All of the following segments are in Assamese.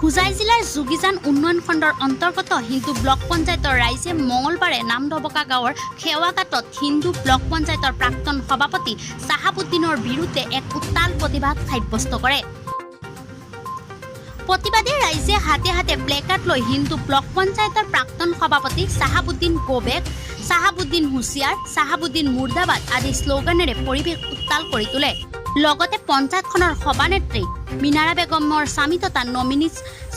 হোজাই জিলাৰ যোগীজান উন্নয়ন খণ্ডৰ অন্তৰ্গত হিন্দু ব্লক পঞ্চায়তৰ ৰাইজে মঙলবাৰে নামডবকা গাঁৱৰ সেৱাঘাটত হিন্দু ব্লক পঞ্চায়তৰ প্ৰাক্তন সভাপতি চাহাবুদ্দিনৰ বিৰুদ্ধে এক উত্তাল প্ৰতিবাদ সাব্যস্ত কৰে। প্ৰতিবাদী ৰাইজে হাতে হাতে প্লেকাৰ্ড লৈ হিন্দু ব্লক পঞ্চায়তৰ প্ৰাক্তন সভাপতি চাহাবুদ্দিন গ'বেক, চাহাবুদ্দিন হুঁচিয়াৰ, চাহাবুদ্দিন মুৰ্দাবাদ আদি শ্লোগানেৰে পৰিৱেশ উত্তাল কৰি তোলে। লগতে পঞ্চায়তখনৰ সভানেত্ৰী মিনাৰা বেগমৰ স্বামী তথা নমিনী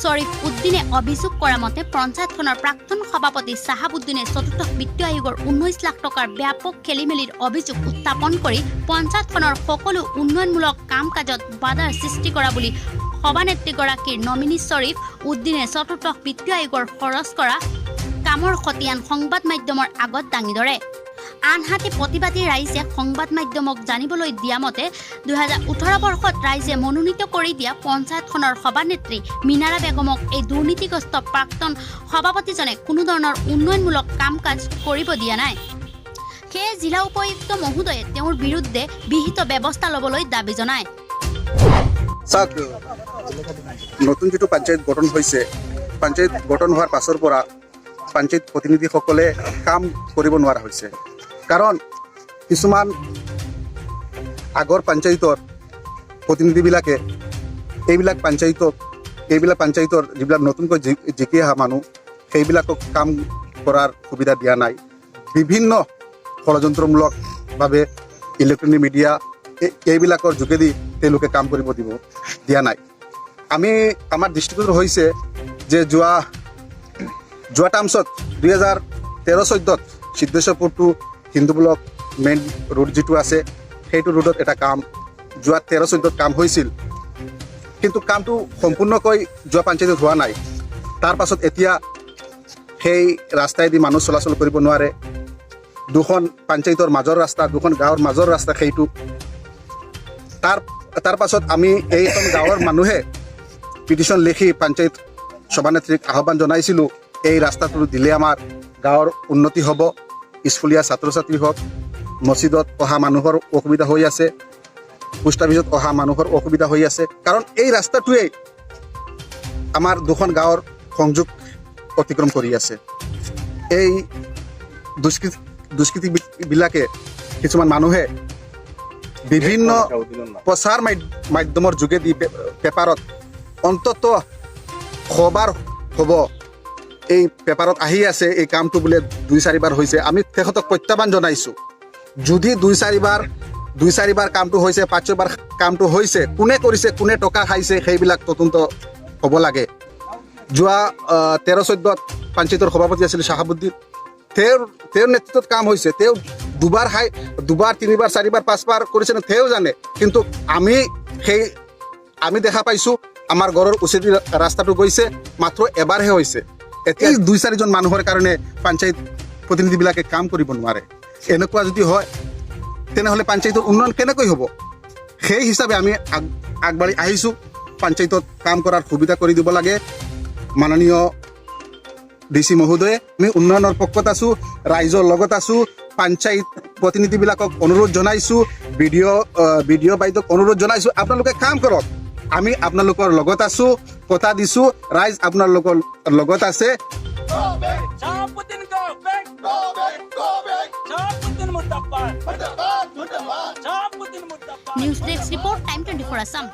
শ্বৰীফ উদ্দিনে অভিযোগ কৰা মতে, পঞ্চায়তখনৰ প্ৰাক্তন সভাপতি চাহাবুদ্দিনে চতুৰ্দশ বিত্তীয় আয়োগৰ 19 লাখ টকাৰ ব্যাপক খেলিমেলিৰ অভিযোগ উত্থাপন কৰি পঞ্চায়তখনৰ সকলো উন্নয়নমূলক কাম কাজত বাধাৰ সৃষ্টি কৰা বুলি সভানেত্ৰীগৰাকীৰ নমিনী শ্বৰীফ উদ্দিনে চতুৰ্দশ বিত্তীয় আয়োগৰ খৰচ কৰা কামৰ খতিয়ান সংবাদ মাধ্যমৰ আগত দাঙি ধৰে। আনহাতে প্ৰতিবাদী ৰাইজে সংবাদ মাধ্যমক জানিবলৈ দিয়া মতে, 2018 বৰ্ষত ৰাইজে মনোনীত কৰি দিয়া পঞ্চায়তখনৰ সভানেত্ৰী মিনাৰা বেগমক এই দুৰ্নীতিগ্ৰস্ত প্ৰাক্তন সভাপতিজনে কোনো ধৰণৰ উন্নয়নমূলক কাম কাজ কৰিব দিয়া নাই। সেয়ে জিলা উপায়ুক্ত মহোদয়ে তেওঁৰ বিৰুদ্ধে বিহিত ব্যৱস্থা ল'বলৈ দাবী জনায়। চাওক, নতুন যিটো পঞ্চায়ত গঠন হৈছে, পঞ্চায়ত গঠন হোৱাৰ পাছৰ পৰা পঞ্চায়ত প্ৰতিনিধিসকলে কাম কৰিব নোৱাৰা হৈছে। কাৰণ কিছুমান আগৰ পঞ্চায়তৰ প্ৰতিনিধিবিলাকে এইবিলাক পঞ্চায়তৰ যিবিলাক নতুনকৈ জিকি অহা মানুহ, সেইবিলাকক কাম কৰাৰ সুবিধা দিয়া নাই। বিভিন্ন ষড়যন্ত্ৰমূলকভাৱে ইলেক্ট্ৰনিক মিডিয়া এইবিলাকৰ যোগেদি তেওঁলোকে কাম কৰিব দিয়া নাই। আমাৰ দৃষ্টিগোচৰ হৈছে যে যোৱা যোৱা টাৰ্মছত 2013-14ত Siddheswarpur to Hindu block main road যিটো আছে, সেইটো ৰোডত এটা কাম যোৱা 13-14ত কাম হৈছিল। কিন্তু কামটো সম্পূৰ্ণকৈ যোৱা পঞ্চায়তত হোৱা নাই। তাৰ পাছত এতিয়া সেই ৰাস্তাইদি মানুহ চলাচল কৰিব নোৱাৰে। দুখন পঞ্চায়তৰ মাজৰ ৰাস্তা, দুখন গাঁৱৰ মাজৰ ৰাস্তা সেইটো। তাৰ তাৰ পাছত আমি এইখন গাঁৱৰ মানুহে পিটিশ্যন লিখি পঞ্চায়ত সভানেত্ৰীক আহ্বান জনাইছিলোঁ, এই ৰাস্তাটো দিলে আমাৰ গাঁৱৰ উন্নতি হ'ব। স্কুলীয়া ছাত্ৰ ছাত্ৰী হওক, মছজিদত অহা মানুহৰ অসুবিধা হৈ আছে, পোষ্ট অফিচত অহা মানুহৰ অসুবিধা হৈ আছে। কাৰণ এই ৰাস্তাটোৱেই আমাৰ দুখন গাঁৱৰ সংযোগ অতিক্ৰম কৰি আছে। এই দুষ্কৃতিবিলাকে, কিছুমান মানুহে বিভিন্ন প্ৰচাৰ মাধ্যমৰ যোগেদি পেপাৰত অন্তত 100 বাৰ হ'ব এই পেপাৰত আহি আছে, এই কামটো বোলে দুই চাৰিবাৰ হৈছে। আমি তেখেতক প্ৰত্যাহ্বান জনাইছোঁ, যদি দুই চাৰিবাৰ কামটো হৈছে, পাঁচ ছয়বাৰ কামটো হৈছে, কোনে কৰিছে, কোনে টকা খাইছে, সেইবিলাক তদন্ত হ'ব লাগে। যোৱা 13-14ত পঞ্চায়তৰ সভাপতি আছিল চাহাবুদ্দিন। তেওঁৰ নেতৃত্বত কাম হৈছে। তেওঁ দুবাৰ খাই, দুবাৰ, তিনিবাৰ, চাৰিবাৰ, পাঁচবাৰ কৰিছে নে তেওঁ জানে। কিন্তু আমি দেখা পাইছোঁ, আমাৰ ঘৰৰ ওচৰেদি ৰাস্তাটো গৈছে, মাত্ৰ এবাৰহে হৈছে। এতিয়া দুই চাৰিজন মানুহৰ কাৰণে পঞ্চায়ত প্ৰতিনিধিবিলাকে কাম কৰিব নোৱাৰে। এনেকুৱা যদি হয়, তেনেহ'লে পঞ্চায়তৰ উন্নয়ন কেনেকৈ হ'ব? সেই হিচাপে আমি আগবাঢ়ি আহিছোঁ। পঞ্চায়তত কাম কৰাৰ সুবিধা কৰি দিব লাগে মাননীয় ডি চি মহোদয়ে। আমি উন্নয়নৰ পক্ষত আছোঁ, ৰাইজৰ লগত আছোঁ। পঞ্চায়ত প্ৰতিনিধিবিলাকক অনুৰোধ জনাইছোঁ, বি ডি অ' বাইদেউক অনুৰোধ জনাইছোঁ, আপোনালোকে কাম কৰক, আমি আপোনালোকৰ লগত আছোঁ। কথা দিছোঁ, ৰাইজ আপোনালোকৰ লগত আছে। Shahabuddin, go back! Go back, go back! Shahabuddin Murdabad! Murdabad, Murdabad! Shahabuddin Murdabad! News desk report, Time 24 Assam.